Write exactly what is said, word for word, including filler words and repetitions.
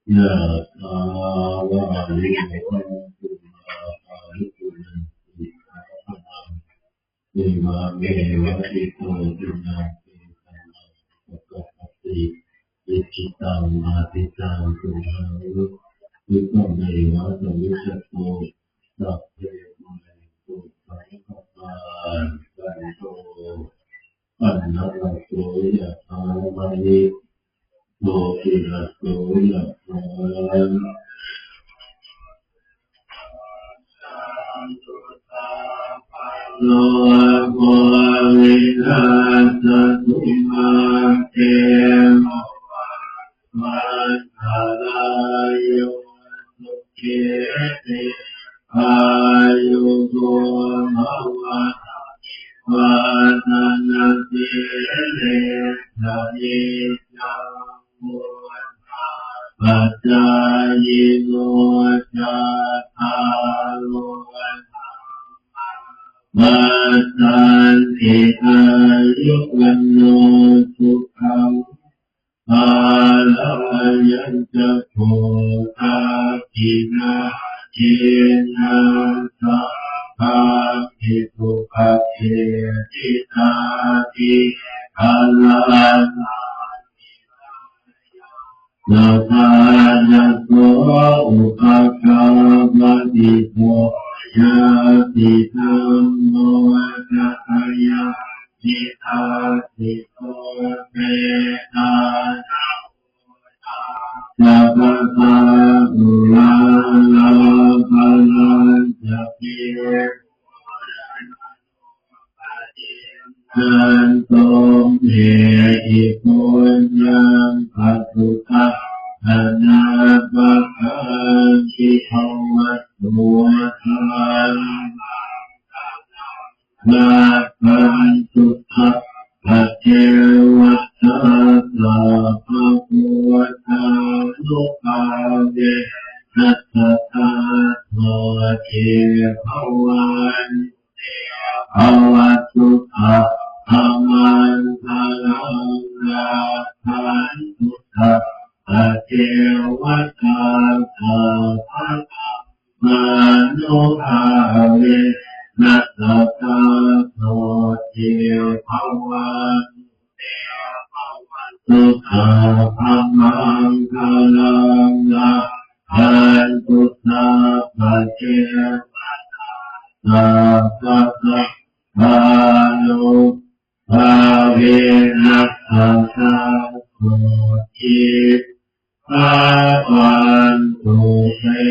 Yathā vārivahā pūrā paripūrenti sāgaraṃ, evameva ito dinnaṃ petānaṃ upakappati. Icchitaṃ patthitaṃ tumhaṃ khippameva samijjhatu, sabbe pūrentu saṅkappā, cando paṇṇaraso yathā, maṇi jotiraso yathā. Rogo vinassatu, mā te bhavatvantarāyo, sukhī dīghāyuko bhava. Abhivādanasīlissa niccaṃ vuḍḍhāpacāyino, cattāro dhammā vaḍḍhanti: āyu vaṇṇo sukhaṃ balaṃ. Ayañca kho dakkhiṇā dinnā saṅghamhi suppatiṭṭhitā, dīgharattaṃ tathāgato upakappati. So ñātidhammo ca ayaṃ nidassito, petāna ūna ca katā uḷārā, balañca bhikkhū nanto me hi puññaṃ pasutaṃ anappakanti. Bhavatu sabbamaṅgalaṃ, rakkhantu sabbadevatā, sabbabuddhānubhāvena sadā sotthī bhavantu te. Bhavatu sabbamaṅgalaṃ, rakkhantu sabbadevatā, sabbadhammānubhāvena sadā sotthī bhavantu te. Bhavatu sabbamaṅgalaṃ, rakkhantu sabbadevatā, sabbasaṅghānubhāvena sadā sotthī bhavantu te.